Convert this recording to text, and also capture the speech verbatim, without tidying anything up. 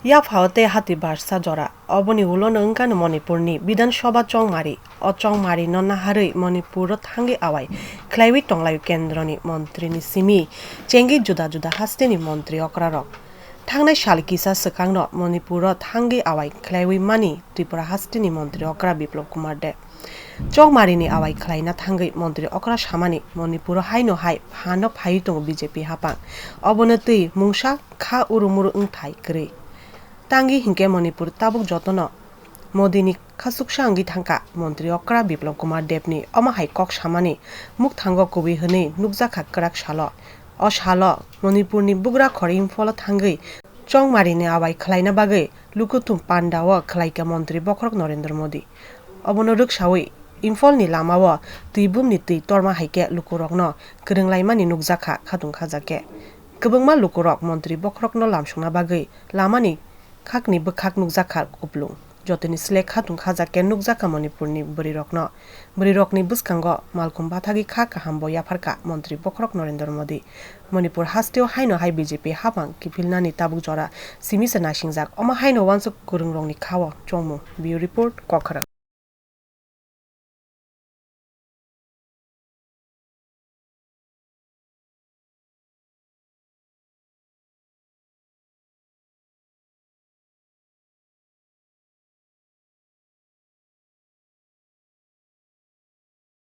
Yaphao tei hati barsa jora, oboni ulono wngkha no Manipurni Bidhan Sabha chongmari. O chongmari no naharwi Manipuro thangwi awai khlaiwi tonglaio kendroni montrini simi chengwi juda juda hasteni montri okrarok. Thangnai sal kisa swkangno Manipuro thangwi awai khlaiwi mani Tripura hasteni montri okra Biplab Kumar Deb. Chongmarini awai khlaina thangwi montri okra samani Manipuro haino hai phano phaiwi tongo B J P haphang. Obono twi mungsa kha urumuru wngthai kwrwi. Tangwi hinkhe Manipur tabuk jotono Modini khasuksa wngwi thangkha. Montri okra Biplab Kumar Debni omo hai kok samani mukthango kubui hwnwi nukjakha kwrak salo. O salo Manipurni bugra khor Imphalo thangwi chongmarini awai khlaina bagwi lukuthum pandao khlaikha Montri bokhorok Narendra Modi. Obono rwksawi Imphalni lamao twibumni twi torma hai khe lukurokno kwrwnglaimani nukjakha khatung khajakhe. Kwbangma lukurok Montri bokhorokno lamsokna bagwi lamani khakni bwkhak nukjakha kuplung. Jotoni sle khatung khajakhe nukjakha Manipurni bwrwirokno. Bwrwirokni bwskango malkhung bathagwi kha kahambo yapharkha Montri bokhorok Narendra Modi. Manipur hasteo haino hai B J P haphang kiphilnani tabuk jora simi se naisingjak. Omo haino uansuk kwrwngrokni khao chongmung. Bureau Report, Kokharang.